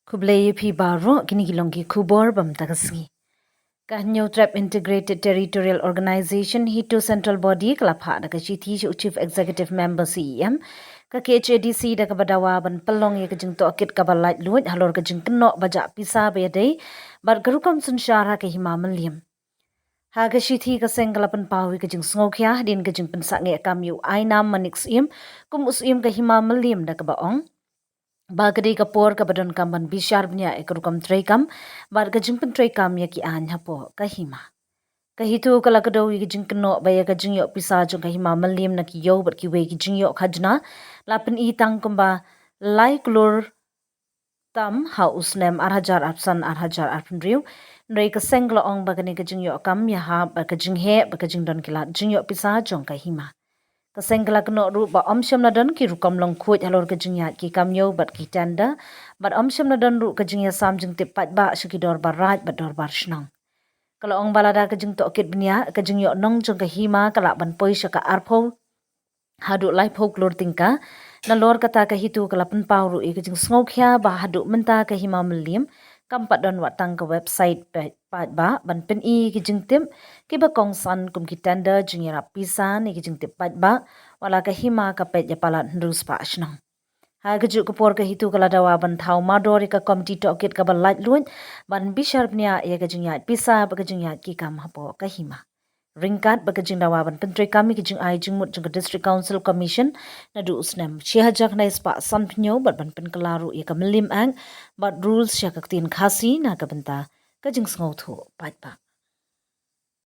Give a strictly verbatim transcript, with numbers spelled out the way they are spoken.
Khublei ïa phi baroh, kine ki long ki khubor ba mynta ka sngi. Ka Hynñiewtrep Integrated Territorial Organization, HITO Central Body, ka la phah da ka shithi sha u Chief Executive Member, C E M, ka K H A D C, da kaba dawa ban pynlong ïa ka jingtohkit kaba laitluid halor ka jingkynnoh ba jah pisa ba ïadei bad ka rukom synshar ha ka Hima Mylliem. Ha ka shithi, ka seng ka la pynpaw ïa ka jingsngewkhia hadien ka jingpynsangeh kam ïa u Ainam Manik Syiem kum u Syiem ka Hima Mylliem, da kaba ong ba ka dei ka por kaba donkam ban bishar bniah ïa ka rukom treikam bad ka jingpyntreikam ïa ki aiñ hapoh ka Hima. Ka HITO ka la kdew ïa ka jingkynnoh ba ïa ka jingïoh pisa jong ka Hima Mylliem na ki ïew bad kiwei ki jingïoh khajna la pyni tang kumba lai klur tam ha u snem ar hajar arphew san, ar hajar arphew hynriew. Hynrei ka seng ka la ong ba kane ka jingïoh kam ïahap bad ka jingheh bad ka jingdon ki lad jingïoh pisa jong ka Hima. Ka seng ka la kynnoh ruh ba ym shym la don ki rukom long khuid halor ka jingïaid ki kam ïew bad ki tender, bad ym shym la don ruh ka jingïasam jingtip paidbah sha ki dorbar raid bad dorbar shnong. Ka la ong ba lada ka jingtohkit bniah, ka jingïoh nong jong ka Hima ka lah ban poi sha ka arphew haduh laiphew klur tyngka. Nalor kata, ka HITO ka la pynpaw ruh ïa ka jingsngewkhia ba haduh mynta ka Hima Mylliem kam pat don wat tang ka website pa-, paidbah ban pyni ki jingtip kiba kongsan kum ki tender, jingïarap pisa ne ki jingtip paidbah, wat la ka Hima ka peit ïa palat hynriew spah shnong. Ha kajuh ka por, ka HITO ka la dawa ban thaw mardor ïa ka komiti tohkit kaba laitluid ban bishar bniah ïa ka jingïaid pisa bad ka jingïaid ki kam hapoh ka Hima. Ryngkat bad ka jingdawa ban pyntreikam ïa ka jingai jingmut jong ka District Council Commission naduh u snem shi hajar khyndai spah sanphew hynñiew bad ban pynkylla ruh ïa ka Mylliem Act bad rules sha ka ktien Khasi na ka bynta ka jingsngewthuh paidbah.